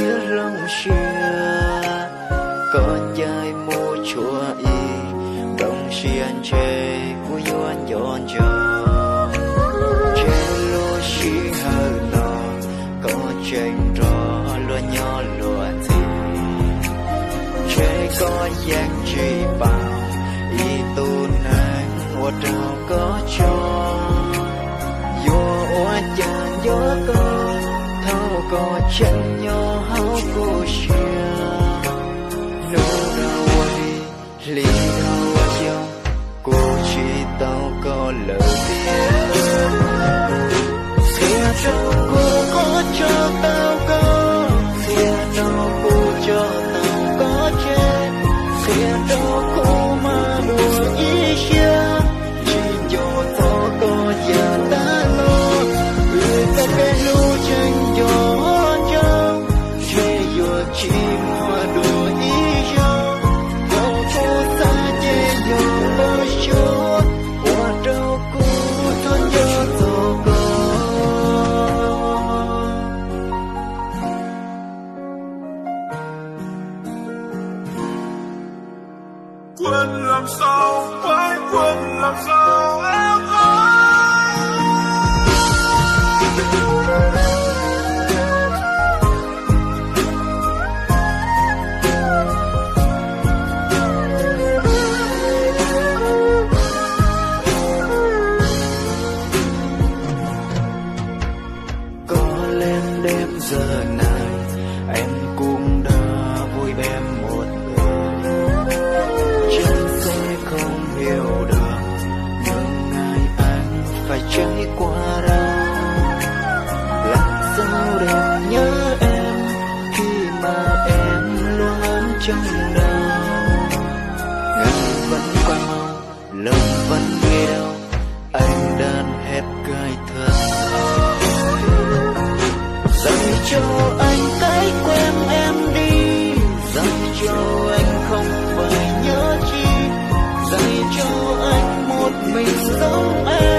Hloov siab, koj ncaim mus tshuav ib nplooj siab ntshe kuv yuav nco ntsoov. Ntshe lub sij hawm no koj tseem nrog luag nyob luag ntxhi. Ntshe koj yeej tsis paub ib tug neeg ua rau koj tso. Yuav ua cas nco koj thaum koj tseem nyob hauv kuv siab. Hnub dhau li, hli dhau xyoo, kuv tsis tau koj lawm tiag. Qhia rau kuv qhov tso tau koj, qhia rau kuv tso tau koj tseg, qhia rau kuv mas ua ib siab tsis nco txog koj yav tag los. Wb txoj kev hlub tseem nco ntsoov, ntshe yuav tsis muaj dua ib zaug. Thaum kuv xav ces yog koj suav ua rau kuv txhob nco txog koj. Có lẽ đến giờ này em cũng đã vui em một người. Chắc sẽ không hiểu được những ngày anh phải trải qua đâu. Làm sao để nhớ em khi mà em luôn ấm trong đầu. Ngày vẫn quang mong, lòng vẫn nghe đâu. Anh đã hết cài thật. Dạy cho anh cách quên em đi. Dạy cho anh không phải nhớ chi. Dạy cho anh một mình sống em.